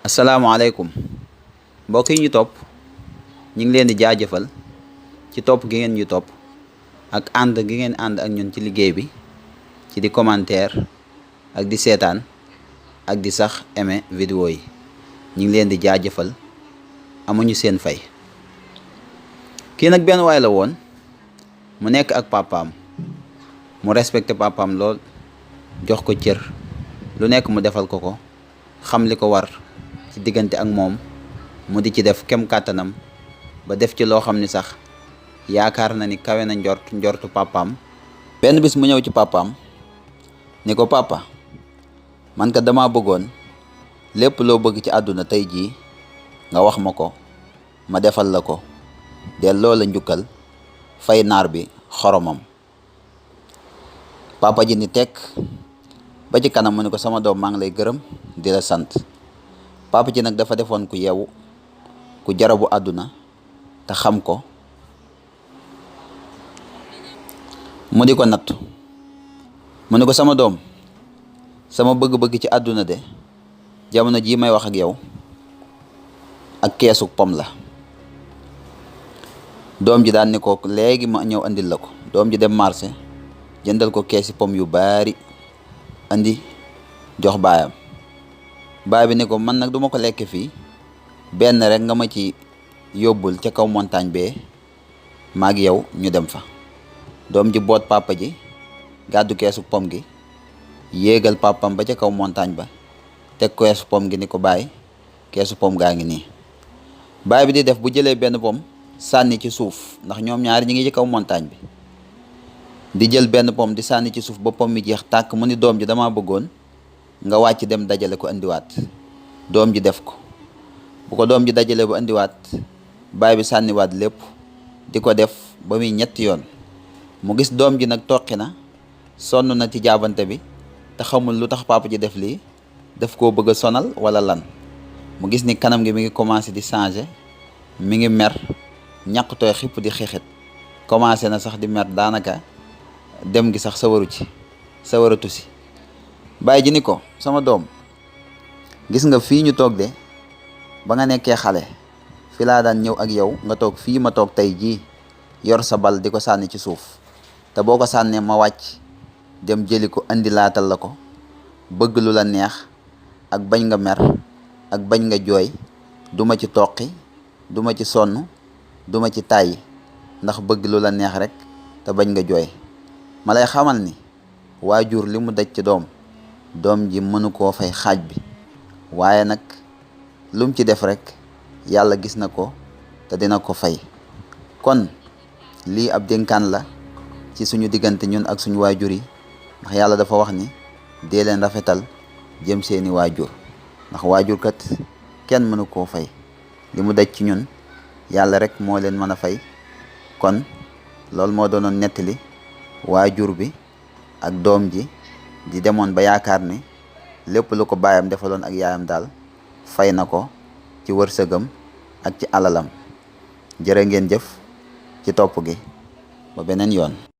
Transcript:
asalaamaaleykum mbokk yi ñu topp ñu ngi leen di jaajëfal ci topp gi ngeen ñu topp ak ànd gi ngeen ànd ak ñun ci liggéey bi ci di commentaire ak di seetaan ak di sax aimer vidéo yi ñu ngi leen di jaajëfal amuñu seen fay. kii nag benn waay la woon mu nekk ak papaam mu respecté papaam lool jox ko cër lu nekk mu defal ko xam li ko war ci diggante ak moom mu di ci def kem kàttanam ba def ci loo xam ni sax yaakaar na ni kawe na njortu papaam. benn bis mu ñëw ci papaam ni ko papa man ka dama bëggoon lépp loo bëgg ci àdduna tey jii nga wax ma ko ma defal la ko delloo la njukkal fay naar bi xoromam. papa ji ni tekk ba ci kanam mu ni ko sama doom maa ngi lay gërëm di la sant. papa ji nag dafa defoon ku yeewu ku jarabu àdduna te xam ko mu di ko nattu mu ni ko sama doom sama bëgg-bëgg ci àdduna de jamono jii may wax ak yow ak keesu pom la. doom ji daan ni ko léegi ma ñëw andil la ko. doom ji dem marché jëndal ko keesi pom yu baari andi jox baayam. baay bi ne ko man nag duma ko lekk fii benn rek nga ma ci yóbbul ca kaw montagne bee maag yow ñu dem fa. doom ji boot papa ji gàddu keesu pom gi yéegal papam ba ca kaw montagne ba teg keesu pom gi ni ko baay keesu pom gaa ngi nii. baay bi di def bu jëlee benn pom sànni ci suuf ndax ñoom ñaari ñi ngi ci kaw montagne bi di jël benn pom di sànni ci suuf ba pom mi jeex tàkk mu ni doom ji dama bëggoon nga wàcc dem dajale ko indiwaat. doom ji def ko bu ko doom ji dajale ba indiwaat baay bi sànniwaat lépp di ko def ba muy ñetti yoon mu gis doom ji nag toqi na sonn na ci jaabante bi te xamul lu tax papa ji def lii daf koo bëgg a sonal wala lan. mu gis ni kanam gi mi ngi commencé di changer mi ngi mer ñàkk tooy xipp di xixit commencé na sax di mer daanaka dem gi sax sawaratu si. baay ji ni ko sama doom gis nga fii ñu toog de ba nga nekkee xale fi laa daan ñëw ak yow nga toog fii ma toog tey jii yor sa bal di ko sànni ci suuf te boo ko sànnee ma wàcc dem jëli ko andi laatal la ko bëgg lu la neex ak bañ nga mer ak bañ nga jooy duma ci toqi duma ci sonn duma ci tàyyi ndax bëgg lu la neex rek te bañ nga jooy. ma lay xamal ni waajur li mu daj ci doom ji mënu koo fay xaaj bi waaye nag lum ci def rek yàlla gis na ko te dina ko fay. kon lii ab dénkaan la ci suñu diggante ñun ak suñu waajur yi ndax yàlla dafa wax ni dee leen rafetal jëm seeni waajur ndax waajur kat kenn mënu koo fay li mu daj ci ñun yàlla rek moo leen mën a fay. kon loolu moo doonoon nettali waajur bi ak doom ji di demoon ba yaakaar ni lépp lu ko baayam defaloon ak yaayam daal fay na ko ci wërsëgam ak ci alalam. jërë ngeen jëf ci topp gi ba beneen yoon.